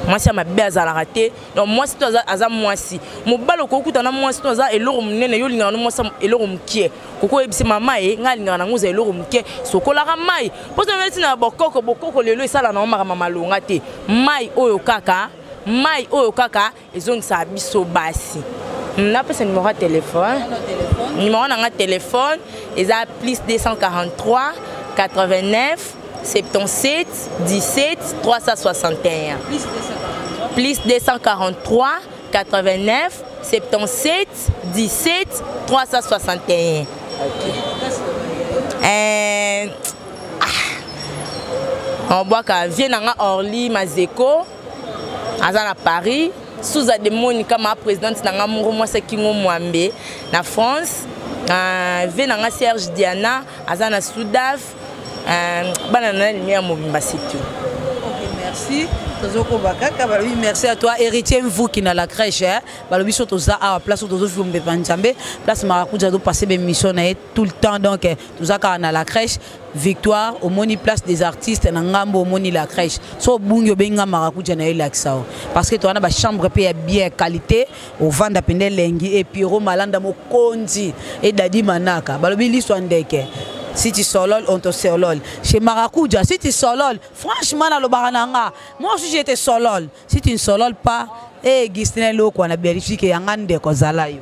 S4: mwasi ya mabe azalaka te. Donc mwasi to aza mwasi, mobali okokuta na mwasi to aza eloko monene, yo olingaka no mwasi eloko mokie, koko oyebisi mama ye: ngai alingaka nango oza eloko moke, sokolaka mai. Mpo soki ntina bokoko, bokoko lelo esala nango makambo malonga te. Mai oyo kaka, mai oyo kaka ezongisaka biso basi. Napesa numéro ya téléphone. Numéro na nga téléphone eza plus 243 89 77 17 361, plus 243 89 77 17 361. Ah. Obwaka vie na nga Orly Mazeko, aza na Paris. Suza de Monica, ma présidente na nga moko, mwasi Kingo Mwambe na France. Vie na nga Serge Diana, aza na Sudaf. Bana na lumière mobimba, c'est tout.
S2: Ok, merci. Tozokoba kaka. Balobi merci à toi, Héritier Mvuki na la crèche, hein. Balobi so toza awa, place oyo tozofika mpepa Nzambe, place Marakuja azopasse bémission na ye tout le temps. Donc toza kaka na la crèche Victoire. Omoni place des artistes na ngambo, omoni la crèche. So obungi, obengi nga Marakuja na ye, elakisa o, parce que toza na bachambre mpe ya bien qualité, ovanda mpenza elengi. E Piero Malanda mokonzi edadi manaka, balobi liso ya ndeke. Si tu solol, on te solol chez Marakuja. Si tu solol, franchement, nalobaka na nga, moi aussi j'étais solol. Si tu ne sololes pas, eh, Gistin eloko na Belgique yanga, ndeko zala yo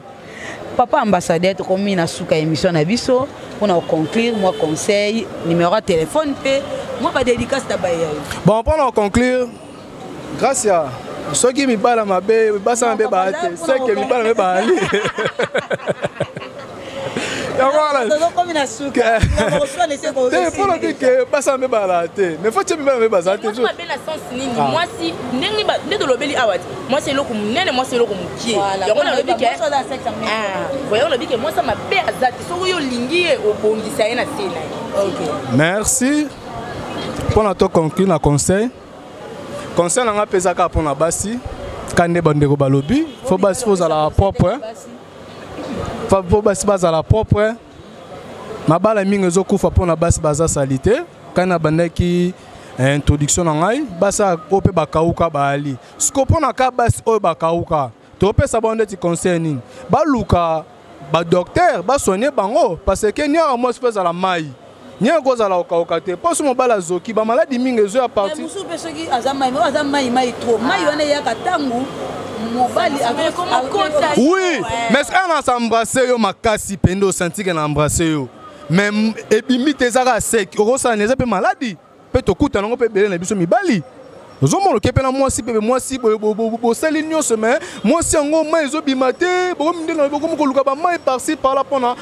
S2: papa ambassadeur. Tokomi na suka émission na biso. Mpona koconclure, mwa conseil, numéro ya téléphone mpe mwa badédicace na baye yo.
S5: Bon, mpona koconclure, grâce ya soki mibala mabe, basi mabe baya te, seke mibala mabe bayali. Yango wana
S2: tozokomi na suka.
S5: Te, mpona te ke basi mabe bazala te, mais faut tie mibala mabe bazala te.
S4: Mwasi mabe na sens nini? Mwasi ndenge nde tolobeli awa te, mwasi eloko monene, mwasi eloko mokie. Yango nalobi ke, voyons, olobi ke mwasi mabe aza te soki oyo olingi ye, obongisa ye na se na ye.
S5: Merci. Mpona to conclure na conseil, conseil na nga mpe eza kaka mpona basi ka nde bandeko balobi, faut basi faut ozala propre, faut basi bazala propre. Mabala mingi ezokufa mpona basi baza sali te. Kai na bandaki introduction na ngai, basi oyo mpe bakauka baali siko. Mpona ka basi oyo bakauka, topesa bango ndeti conseil nini? Baluka badocteur, basoigne bango, parce que niaka mwasi faut ezala mai, niaka kozala kokauka te, mpo so mobali azoki, bamaladi mingi ezoya parti.
S2: Mosusu mpe soki aza mai, oyo aza mai mai trop, mai wana eyaka ntango mobali.
S5: Oui, mais un as'embrasse yo makasi mpe osanti ke na embrasse yo, mais ebimi te, eza kaka sec, okosala na eza mpe maladi mpe tokutana yango mpe ebele na biso mibali. Ozomona oke mpe na mwasi mpe mwasi bosali nyonso, mais mwasi yango mai ezobima te, bokomi ndenge bokomi koluka bamai par-ci par-là mpona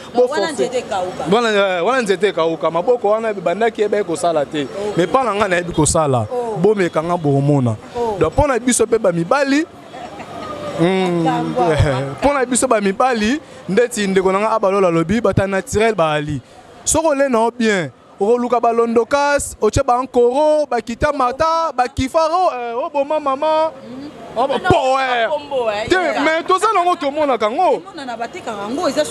S5: wana nzete ekauka. Maboko wana ebandaki eyebaki kosala te, mais mpa na ngai nayebi kosala. Bomekanga, bokomona. Donc mpo na biso mpe bamibali, mpo na biso bamibali, ndeti ndeko na ngai abalola alobi, bata naturel baali. Soki ole na yo bien, okoluka balondokas, otie bankoro, bakita mata, bakifaro, oboma mama power te. Mais toza nango, tomonaka yango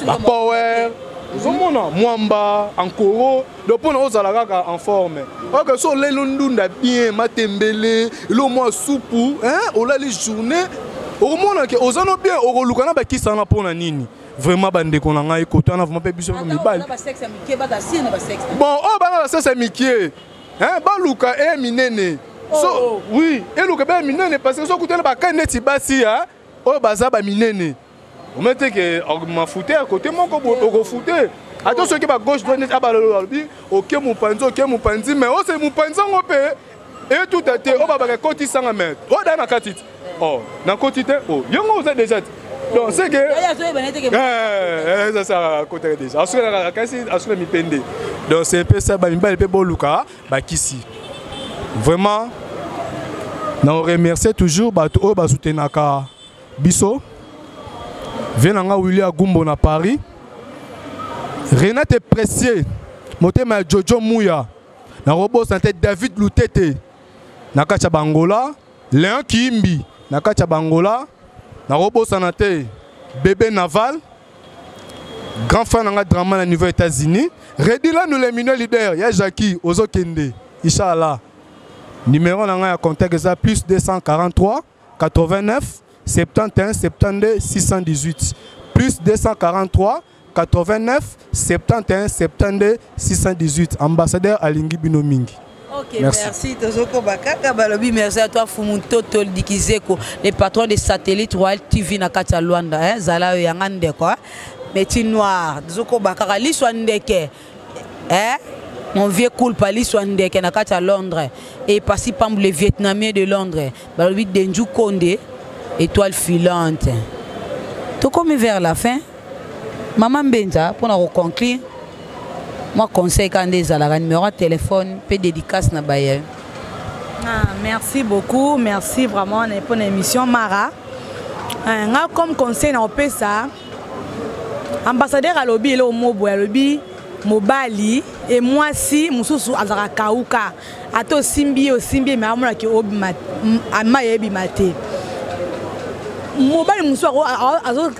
S5: bapower, ozomona mwamba ankoro. Donc mpona ozala kaka en forme, oke so oleli ndunda bien, matembele, elo mwa supu, olali journée, okomona ke oza no bien. Okoluka na bakisa wana mpona nini? Vraiment, bandeko na ngai, kota wana vraiment mpe biso mibali, bon, oyo bana basexe ya mikie, baluka eya minene. So oui, eluka mpe ya minene, parce que sokutana bakai neti basi oyo baza baminene, omoni te ke mafute ya kote moko okofute ata soki bagauche droite neti abalolo balobi oke mopanzi, oke mopanzi, mais ose mopanzi yango mpe etuta te. Oyo babaka ekotisanga, mais oyo daa na kati ti, oh, nakoti te, oh, yango oza déjà te. Donc c'est que eza kotaka déjà, asuka kasi asuka mipende. Donc c'est un peu ça. Bamibali mpe boluka bakisi. Vraiment na remercier toujours bato oyo basoutenaka biso. Vie na nga Willy Agumbo na Paris, Renate Pressier, motema ya Jojo Muya, nakobosana te David Lutete na kati ya Bangola, Léon Kiimbi na kati ya Bangola, nakobosana te Bébé Naval, grand frère nanga drama na niveau États-Unis, Redila nous les mineurs leaders ya Jackie ozokende inchallah. Numéro nanga ya contact eza plus 243 89 71 72 618, plus 243 89 71 72 618. Ambassadeur alingi bino mingi.
S2: Ok, merci. Merci Tozoko Bakaka Balobi, merci à toi Fumu Toto Dikizeko, le patron de Satellite Royal TV na kati ya Luanda, hein, Zala yanga ndeko, hein. Métier noir, Tozoko Bakaka liswa ndeke. Hein? Mon vieux cool pali soit ndeke na kati ya Londres et passi pambu le vietnamien de Londres. Balobi Denju Konde, étoile filante. Tokomi vers la fin. Maman Mbenza pour nous conclure. Moi conseil quand des ala numéro de téléphone pe dédicace na baye.
S6: Ah, merci beaucoup, merci vraiment pour l'émission Mara. Nga comme conseil na opesa ambassadeur alobi ele omobo alobi mobali et mwasi mususu azaka kauka ato simbi osimbi mais amona ki obima ama yebima te. Mobali mususu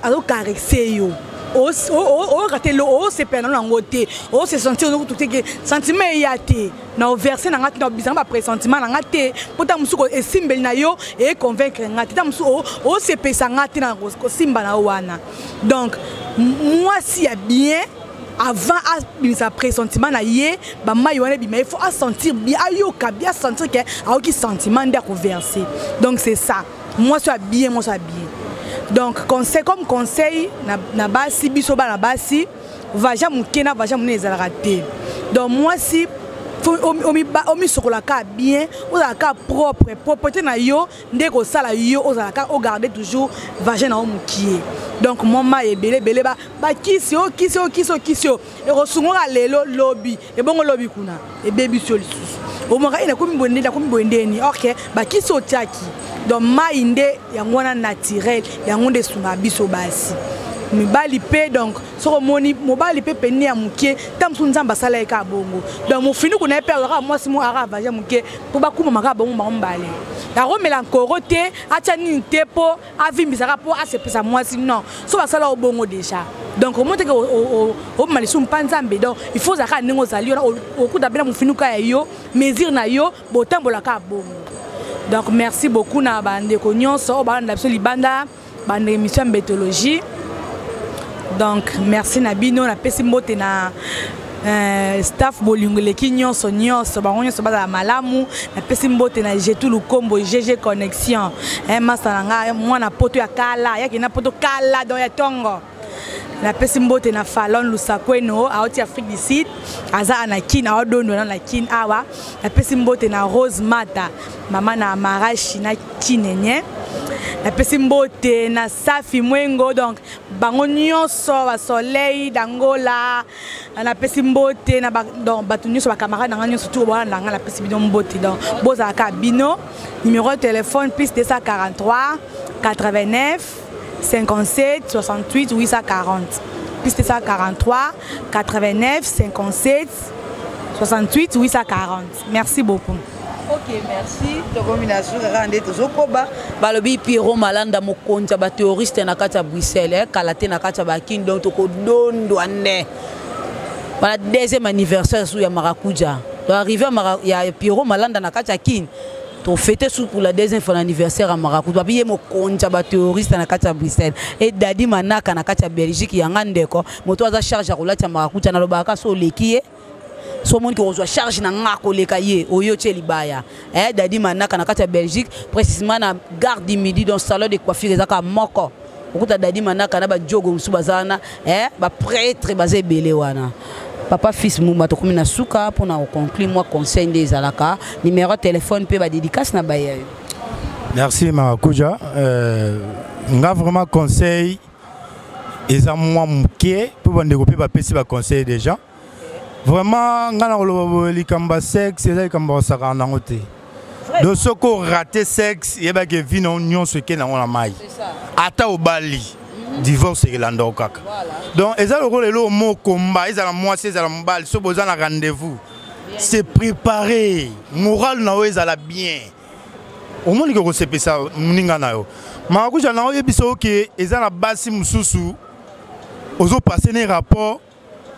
S6: azo caresser yo. O rater lo o se perdre na ngote o se sentir no tout que sentiment ya te na verser na ngati na bizanga ba pressentiment na ngate pota mususu ko esimbeli na yo et convaincre ngate ta mususu o se pesa ngate na ko simba na wana. Donc moi si ya bien avant a bimisa pressentiment na ye ba mai wana bima il faut a sentir bien ayoka bien sentir que aoki sentiment nda ko verser. Donc c'est ça, moi soit bien, moi soit bien. Donc conseil comme conseil na basi biso ba na basi vaja mukena vaja munene ezalaka te. Donc moi si faut omi sokola ka bien, ozalaka ka propre, propreté na yo nde kosala yo ozalaka o garder toujours vagin na yo mokie. Donc moi ma ebele ebele ba ba kisi o kisi o kisi o kisi o e kosungora lelo lobby e bongo lobby kuna e baby so lisusu. O maka ina komi bonde na komi bonde ni OK ba kisi o tiaki. Donc mai nde yango wana naturel yango nde sunga biso basi. Mibali pe donc soko moni mobali pe peni ya mukie tam su nzamba sala eka bongo. Donc mofinu kuna pe ara mwasi mo ara vaja mukie po bakuma maka bongo ba mbale. Na romela nkoro te acha nini te po avimbisaka po asepesa mwasi non. So basala obongo déjà. Donc au monte que o malisu mpanzambe donc il faut zaka ningo zali ona okuta bela mofinu ka yo mesure na yo botambola ka bongo. Donc merci beaucoup na bande ko nyonso ba na biso libanda bande émission mbetologie. Donc merci na bino na pesi mbote na staff bolingo leki nyonso nyonso bango nyonso bazala malamu na pesi mbote na Jetou Lukombo GG Connexion masa na nga mwana poto ya kala yaki na poto kala donc ya tongo na pesi mbote na Fallon Lusakweno aoti Afrique du Sud aza na Kin aodondo na Kin awa na pesi mbote na Rose Mata mama na Marashi na Kinenye na pesi mbote na Safi Mwengo donc bango nyonso ba soleil d'Angola na pesi mbote na donc bato nyonso ba camarade na nyonso tout bana na nga na pesi bino mbote donc bozalaka bino numéro de téléphone plus 243 89 57 68 840 plus 243 89 57 68 840. Merci beaucoup.
S2: Ok, merci. Tokomi na suka kaka nde tozokoba. Balobi Pierrot Malanda mokonzi ya ba terroriste na kati ya Bruxelles, hein, kala te na kati ya ba Kin, donc tokodondwa nde. Voilà, deuxième anniversaire sous ya Maracuja. Donc arrivé ya Pierrot Malanda na kati ya Kin. To fêter sous pour la deuxième fois l'anniversaire à Maracuja. Babi ye mokonzi ya ba terroriste na kati ya Bruxelles. Et Dadi Manaka na kati ya Belgique ya ngandeko. Moto aza charge ya kolata Maracuja na lobaka so leki ye. So moni ko kozwa charge na nga koleka ye oyo tie libaya. Dadi Manaka na kati ya Belgique, précisément na gare du Midi dans salon de coiffure ezaka moko. Okuta Dadi Manaka na ba jogo musu bazana, ba prêtre baza ebele wana. Papa fils Mumba tokomi na suka pona ko conclure moi conseil nde ezalaka numéro téléphone pe ba dédicace na baye.
S3: Merci Maracuja. Nga vraiment conseil eza moi muke po bandeko pe ba pesi ba conseil déjà. Vraiment nga na koloba boye, likambo ya sexe eza likambo ya kosakana nango te. Donc soki orater sexe, yebaki vie na yo nyonso eke nango na mai. Ata obali, divorce ekelanda yo kaka. Donc eza lokola eloko mokomba, ezala mwasi, ezala mobali, soki boza na rendez-vous, se préparer, moral na yo ezala bien, omoni ke kosepesa moninga na yo. Marakuja na oyebisa yo ke eza na basi mosusu ozopase ne rapport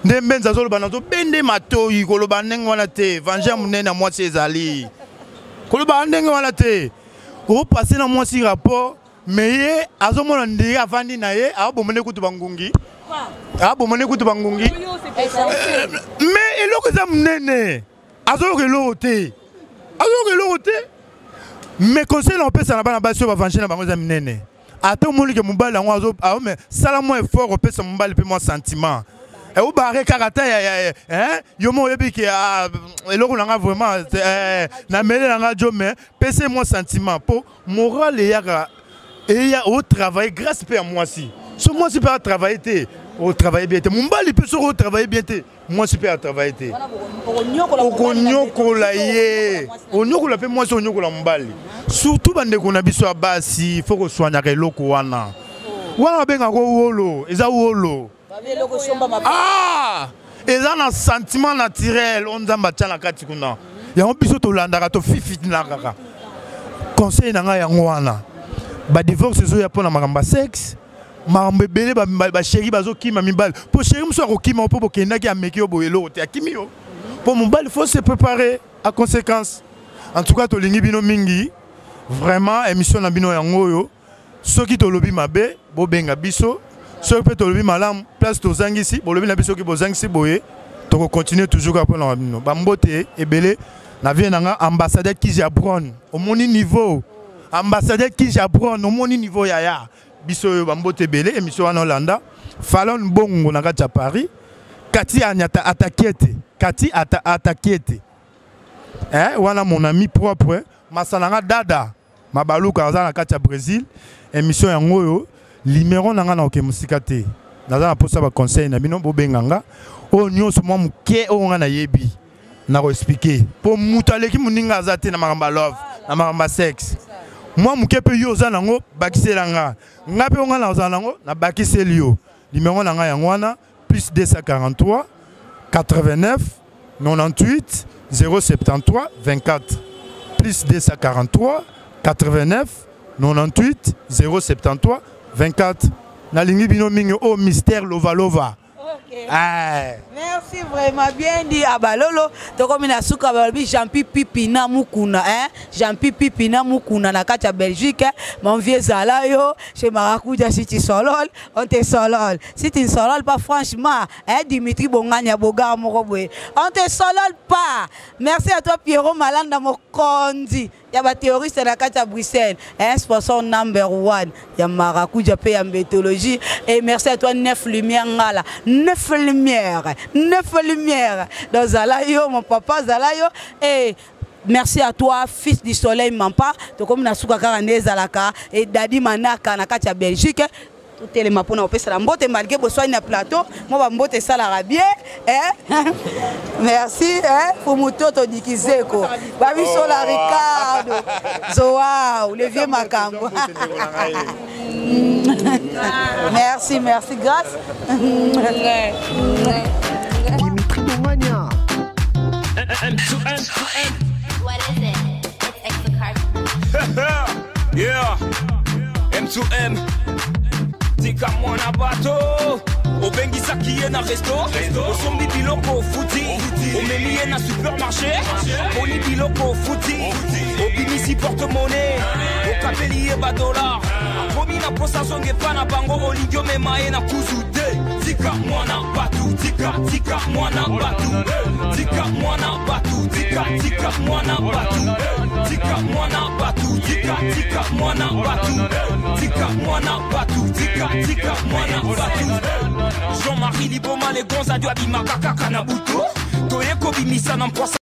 S3: nde mbenza azoloba, nazobende matoi koloba ndenge wana te. Vengeur monene ya mwasi ezali koloba ndenge wana te. Opase na mwasi rapport, mais ye azomona ndenge avandi na ye, aoboma nde kutu bangungi, aoboma nde kutu bangungi, mais eloko eza monene, azoyoka eloko te, azoyoka eloko te. Mais conseil na opesa na bana basi oyo bavengeur na bango eza minene, ata omoni ke mobali yango azo me sala mwa effort, opesa mobali mpe mwa sentiment, obare kaka ata yo mo oyebi ke eloko na nga vraiment na mele na nga jo, mais pesa mwa sentiment mpo moral eyaka, eya otravaille grâce mpe ya mwasi. So mwasi mpe atravaille te, otravaille bien te. Mobali mpe soki otravaille bien te, mwasi mpe atravaille te, okonyokola ye, onyokola mpe mwasi, onyokola mobali. Surtout bandeko na biso ya basi, faut koswanyaka eloko wana. Wana babengaka wolo, eza wolo. Ah, eza na sentiment naturel oyo Nzambe atya na kati kuna. Yango biso tolandaka, tofifitina kaka. Conseil na ngai yango wana. Badivorce ezoya mpo na makambo ya sexe, makambo ebele. Bachéri bazokima mibali mpo chéri mosusu akokima mpo bokendaki, ameki yo boye, eloko te, akimi yo. Mpo mobali faut se préparer à conséquence. En tout cas, tolingi bino mingi vraiment. Émission na bino yango oyo. Soki tolobi mabe, bobenga biso. Soki mpe tolobi malamu, place tozangisi, bolobi na biso. Soki bozangisi boye, tokocontinue toujours kaka mpona bino. Bambote ebele na vie na nga, ambassadeur Kizia Bron, omoni niveau, ambassadeur Kizia Bron, omoni niveau yaya biso oyo. Bambote ebele. Émission wana olanda Falon Bongo na kati ya Paris, kati anyata atakiete, kati ata atakiete eh, wana mon ami propre masala nga dada Mabaluka aza na kati ya Brésil. Émission yango oyo, numéro na nga na oke mosika te. Naza na posa baconseil na bino, bobenga nga. Oyo nyonso mwa moke oyo nga nayebi, nakoexpliquer, mpo moto aleki moninga aza te na makambo ya love, na makambo ya sexe. Mwa moke mpe yo oza nango, bakisela nga. Nga mpe nga nazala nango, nabakiseli yo. Numéro na ngai yango wana: plus 243 89 98 073 24, plus 243 89 98 073 24. Nalingi bino mingi. O mystère lovalova.
S2: Okay.
S3: Ah.
S2: Merci vraiment, bien dit Abalolo. Tokomi na suka. Balobi Jean-Pi Pipi na Mukuna, hein? Jean-Pi Pipi na Mukuna na kati ya Belgique, hein? Mon vieux zala yo chez Maracuja, si tu solol, on te solol. Si tu ne solol pas franchement, hein, Dimitri Bonganya Bogar moko boye. On te solol pas. Merci à toi Pierrot Malanda Mokondi ya baterroriste na kati ya Bruxelles, hein, sponsor number one ya Maracuja mpe ya mbetologie. Et merci à toi Neuf Lumière Ngala, Neuf Lumière, Neuf Lumière. Donc zala yo, mon papa, zala yo. Et merci à toi fils du soleil Mampa. Tokomi na suka kaka nde ezalaka. E Dadi Manaka na kati ya Belgique, totelema mpona kopesala mbote malgré boswani na plateau. Mwa bambote esalaka bien, eh? Merci, eh? Fumutoto Dikizeko babisola Ricardo Zoao le vieux makambo. Merci, merci, grâce.
S7: Dimitri Bongania.
S1: M to M to M.
S8: What is it? It's Exocarp.
S1: Yeah. M to M. Tika mwana bato, obengisaki ye na resto, osombi biloko, ofuti, omemi ye na supermarché, oponi biloko, ofuti, obimisi porte-monnaie, okabeli ye badolar, akomi na posa azonga epa na bango, olingi omema ye na kuzu te. Tika mwana batu, tika, tika mwana batu, tika mwana batu, tika, tika mwana batu, tika mwana batu, tika, tika mwana batu, tika mwana batu, tika, tika mwana batu. Jean-Marie Liboma, le gonza dio abimaka kaka na butu, toye kobimisa na mposa.